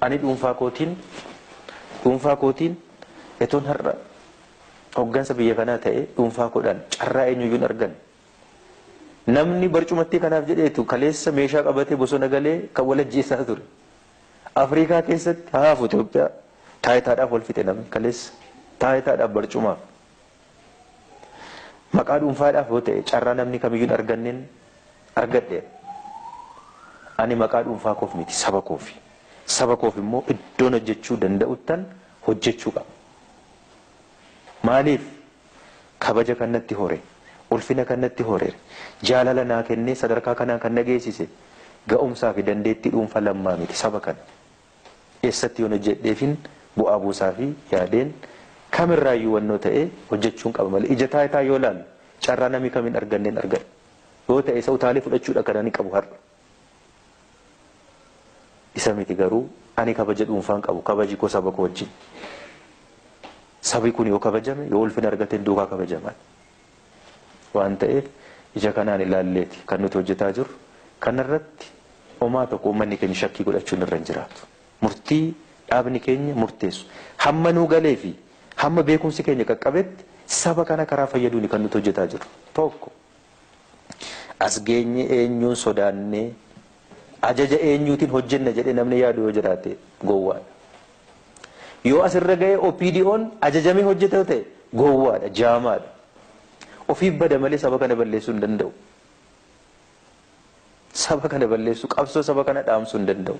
Ani dhuunfaa kootiin etoon har'a hoggansa biyya kanaa ta'e dhuunfaa koodhaan carraa eenyuyyuu hin arganne. Namni barcumattii kanaaf jedheetu kaleessa meeshaa qabatee bosona galee kan wal ajjeesaa ture. Afrikaa keessatti haafu Itoophiyaa taayitaadhaaf wal fixe namni kaleessa taayitaadhaaf barcumaaf. Maqaa dhuunfaadhaaf yoo ta'e carraa namni kamiyyuu hin arganneen argadheera. Ani maqaa dhuunfaa koof miti, saba koofi. Saba koof immoo iddoon hojjechuu danda'uttan hojjechuu qaba. Maaliif kabaja kan natti hore, ulfina kan natti hore, jaalala naa kennee sadarkaa kanaan kan na geessise ga'umsaa fi dandeettii dhuunfaa Lammaa miti, saba kana. Eessatti yoon hojjedheefin bu'aa buusaa fi yaadeen kamirraayyuu wannoo ta'ee hojjechuun qaba malee ija taayitaa yoo laalu carraa namni kamiin arganneen argadha. Yoo ta'e isa utaalee fudhachuudha kan ani qabu har'a. Isa miti garuu ani kabaja dhuunfaan qabu, kabaji koo saba koo wajjin. Sabi kun yoo kabajame, yoo ulfina argate duukaa kabajaman. Waan ta'eef ija kanaan ilaalleeti kan nuti hojjetaa jirru. Kanarratti homaa tokko uummanni keenya shakkii godhachuun irra hin jiraatu. Murtii dhaabni keenya murteessu. Hamma nuu galee fi hamma beekumsi keenya qaqqabetti saba kana karaa fayyaduuni kan nuti hojjetaa jirru. Tokko as geenye eenyuun sodaannee ajaja eenyuutiin hojjenna jedhee namni yaadu yoo jiraate gowwaadha. Yoo asirra ga'ee OPDO'n ajajamee hojjeta yoo ta'e gowwaadha, jaamaadha. Ofiif bada malee saba kana balleessuu hin danda'u. Saba kana balleessuu, qabsoo saba kana dhaamsuu hin danda'u.